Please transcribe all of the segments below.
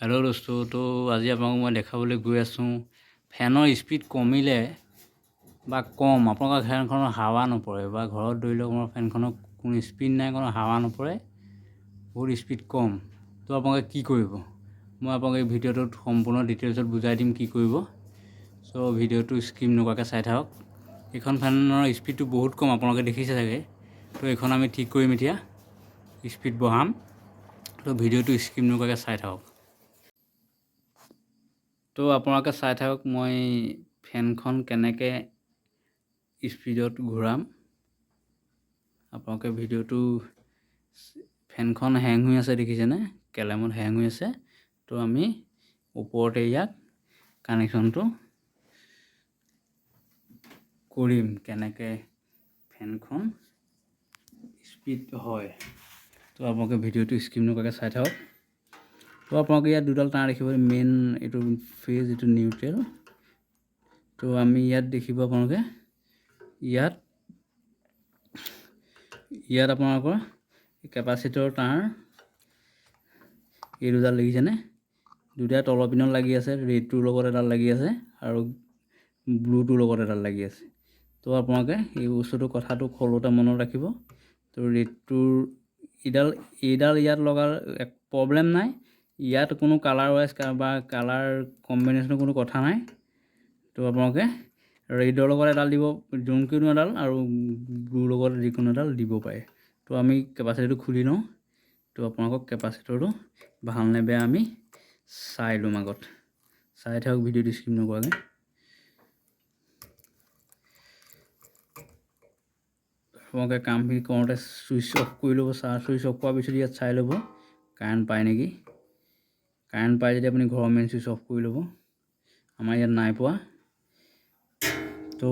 Hello' দোস্ত, তো আজি আপোনালোকক মই দেখাবলৈ গৈ আছোঁ ফেনৰ স্পীড কমিলে বা কম আপোনালোকৰ ফেনখনৰ হাৱা নপৰে বা ঘৰত ধৰি লওক আপোনাৰ ফেনখনৰ কোনো স্পীড নাই, কোনো হাৱা নপৰে, বহুত স্পীড কম। তো আপোনালোকে কি কৰিব, মই আপোনালোকে এই ভিডিঅ'টোত সম্পূৰ্ণ ডিটেইলছত বুজাই দিম কি কৰিব। চ' ভিডিঅ'টো স্কিপ নকৰাকৈ চাই থাকক। এইখন ফেনৰ স্পীডটো বহুত কম, আপোনালোকে দেখিছে চাগে। তো এইখন আমি ঠিক কৰিম, এতিয়া স্পীড বঢ়াম। তো ভিডিঅ'টো স্কিপ নকৰাকৈ চাই থাকক। তো আপোনালোকে চাই থাকক মই ফেনখন কেনেকৈ স্পীডত ঘূৰাম। আপোনালোকে ভিডিঅ'টো, ফেনখন হেং হৈ আছে দেখিছেনে, কেলেমত হেং হৈ আছে। তো আমি ওপৰতে ইয়াক কানেকশ্যনটো কৰিম, কেনেকৈ ফেনখন স্পীড হয়। তো আপোনালোকে ভিডিঅ'টো স্কিপ নকৰাকৈ চাই থাকক। তো আপোনালোকে ইয়াত দুডাল তাঁৰ দেখিব, মেইন এইটো ফেজ, এইটো নিউট্ৰেল। তো আমি ইয়াত দেখিব আপোনালোকে ইয়াত ইয়াত আপোনালোকৰ কেপাচিটৰ তাঁৰ এই দুডাল দেখিছেনে, দুটা তলৰ পিনত লাগি আছে, ৰেডটোৰ লগত এডাল লাগি আছে আৰু ব্লুটোৰ লগত এডাল লাগি আছে। তো আপোনালোকে এই বস্তুটো কথাটো খোলোতে মনত ৰাখিব। তো ৰেডটোৰ এইডাল ইয়াত লগাৰ এক প্ৰব্লেম নাই, ইয়াত কোনো কালাৰ ৱাইজ বা কালাৰ কম্বিনেশ্যনৰ কোনো কথা নাই। তো আপোনালোকে ৰেডৰ লগত এডাল দিব, যোনকোনো এডাল, আৰু ব্লুৰ লগত যিকোনো এডাল দিব পাৰে। তো আমি কেপাচিটিটো খুলি লওঁ। তো আপোনালোকক কেপাচিটৰটো ভাল নে বেয়া আমি চাই ল'ম আগত। চাই থাকক ভিডিঅ'টো স্কিপ নকৰাকৈ। আপোনালোকে কামখিনি কৰোঁতে ছুইচ অফ কৰি ল'ব। ছুইচ অফ কৰাৰ পিছত ইয়াত চাই ল'ব কাৰেণ্ট পায় নেকি। কাৰেণ্ট পাই যদি আপুনি ঘৰৰ মেইন ছুইচ অফ কৰি ল'ব। আমাৰ ইয়াত নাই পোৱা। তো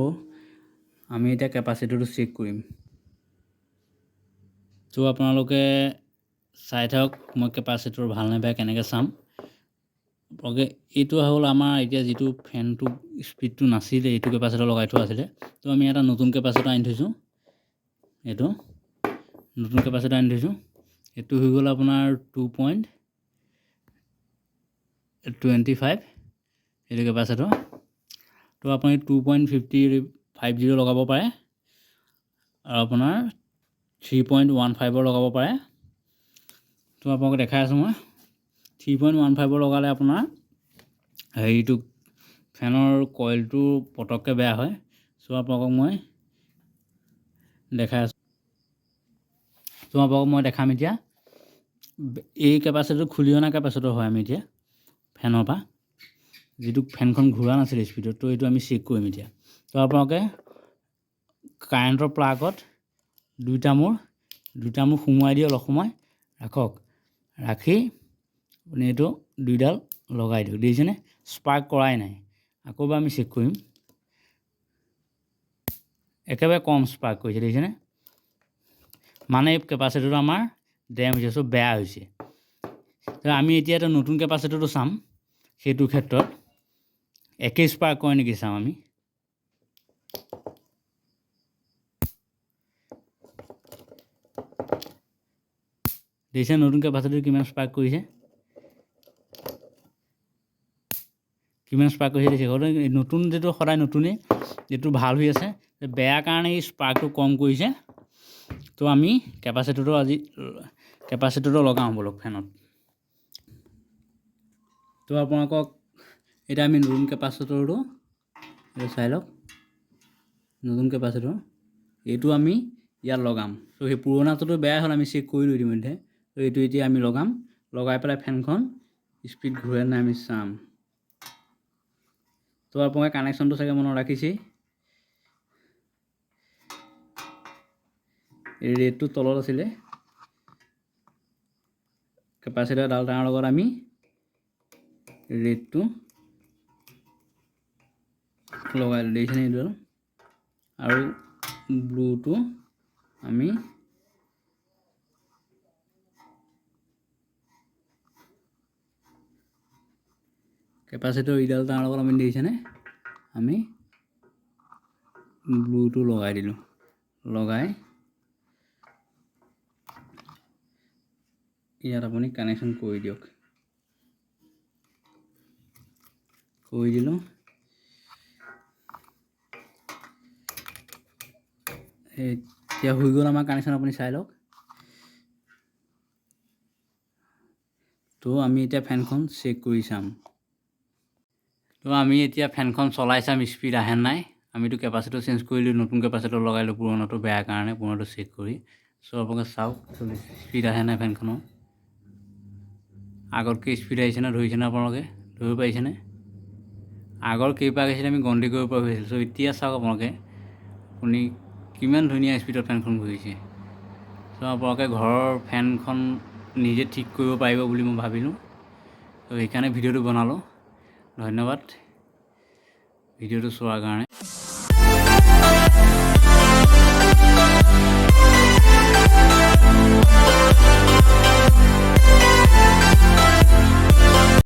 আমি এতিয়া কেপাচিটৰটো চেক কৰিম। তো আপোনালোকে চাই থাকক মই কেপাচিটৰ ভাল নে বেয়া কেনেকৈ চাম। আপোনালোকে এইটো হ'ল আমাৰ এতিয়া যিটো ফেনটো স্পীডটো নাছিলে, এইটো কেপাচিটৰ লগাই থোৱা আছিলে। তো আমি এটা নতুন কেপাচিটৰ আনি থৈছোঁ, এইটো নতুন কেপাচিটৰ আনি থৈছোঁ। এইটো হৈ গ'ল আপোনাৰ 2.25 এইটো কেপাচিটৰ। তো আপুনি 2.50 50 লগাব পাৰে আৰু আপোনাৰ 3.15ৰ লগাব পাৰে। তো আপোনালোকক দেখাই আছোঁ মই। 3.15ৰ লগালে আপোনাৰ হেৰিটো ফেনৰ কইলটো পটককৈ বেয়া হয়। চ' আপোনালোকক মই দেখাই আছোঁ। তো আপোনালোকক মই দেখাম এতিয়া এই কেপাচিটিটো খুলি অনা কেপাচিটৰ হয়। আমি এতিয়া ফেনৰ পৰা যিটো ফেনখন ঘূৰা নাছিলে স্পীডত, তো এইটো আমি চেক কৰিম এতিয়া। তো আপোনালোকে কাৰেণ্টৰ প্লাগত দুইটা মূৰ সোমোৱাই দি অলপ সময় ৰাখক, ৰাখি আপুনি এইটো দুইডাল লগাই দিয়ক। দেখিছেনে স্পাৰ্ক কৰাই নাই। আকৌ এবাৰ আমি চেক কৰিম, একেবাৰে কম স্পাৰ্ক কৰিছে দেখিছেনে। মানে এই কেপাচিটিটো আমাৰ ডেম হৈছে, চব বেয়া হৈছে। তো আমি এতিয়া এটা নতুন কেপাচিটিটো চাম, সেইটো ক্ষেত্ৰত একেই স্পাৰ্ক কৰে নেকি চাম আমি। দেখিছে নতুন কেপাচিটিটো কিমান স্পাৰ্ক কৰিছে, কিমান স্পাৰ্ক কৰিছে দেখিছে। নতুন যিটো সদায় নতুনেই, যিটো ভাল হৈ আছে, বেয়া কাৰণে এই স্পাৰ্কটো কম কৰিছে। তো আমি কেপাচিটৰটো আজি কেপাচিটৰটো লগাওঁ ব'লক ফেনত। তো আপোনালোকক এতিয়া আমি নতুন কেপাচিটৰটো এইটো চাই লওক, নতুন কেপাচিটৰ এইটো আমি ইয়াত লগাম। তো সেই পুৰণাটোতো বেয়াই হ'ল, আমি চেক কৰিলোঁ ইতিমধ্যে। তো এইটো এতিয়া আমি লগাম, লগাই পেলাই ফেনখন স্পীড ঘূৰে নাই আমি চাম। তো আপোনালোকে কানেকশ্যনটো চাগে মনত ৰাখিছেই। এই ৰেডটো তলত আছিলে, কেপাচিটৰ ডাল তাঁৰৰ লগত আমি ৰেডটো লগাই দিলোঁ, দেখিছেনে এইডাল। আৰু ব্লুটো আমি কেপাচিটৰ ইডাল তাঁৰৰ লগত আমি দেখিছেনে আমি ব্লুটো লগাই দিলোঁ। লগাই ইয়াত আপুনি কানেকশ্যন কৰি দিয়ক। কৰি দিলোঁ। এতিয়া হৈ গ'ল আমাৰ কানেকশ্যন, আপুনি চাই লওক। তো আমি এতিয়া ফেনখন চেক কৰি চাম। তো আমি এতিয়া ফেনখন চলাই চাম স্পীড আহে নাই। আমিতো কেপাচিটৰ চেঞ্জ কৰিলোঁ, নতুন কেপাচিটৰ লগাইলোঁ, পুৰণাটো বেয়া কাৰণে, পুৰণাটো চেক কৰি। চ' আপোনালোকে চাওক স্পীড আহে নাই ফেনখনৰ, আগতকৈ স্পীড আহিছেনে ধৰিছেনে, আপোনালোকে ধৰিব পাৰিছেনে? আগৰ কেইপাক আহিছিলে আমি গন্তি কৰিব পৰা হৈছিল। চ' এতিয়া চাওক আপোনালোকে, আপুনি কিমান ধুনীয়া স্পীডত ফেনখন ঘূৰিছে। চ' আপোনালোকে ঘৰৰ ফেনখন নিজে ঠিক কৰিব পাৰিব বুলি মই ভাবিলোঁ, ত' সেইকাৰণে ভিডিঅ'টো বনালোঁ। ধন্যবাদ ভিডিঅ'টো চোৱাৰ কাৰণে।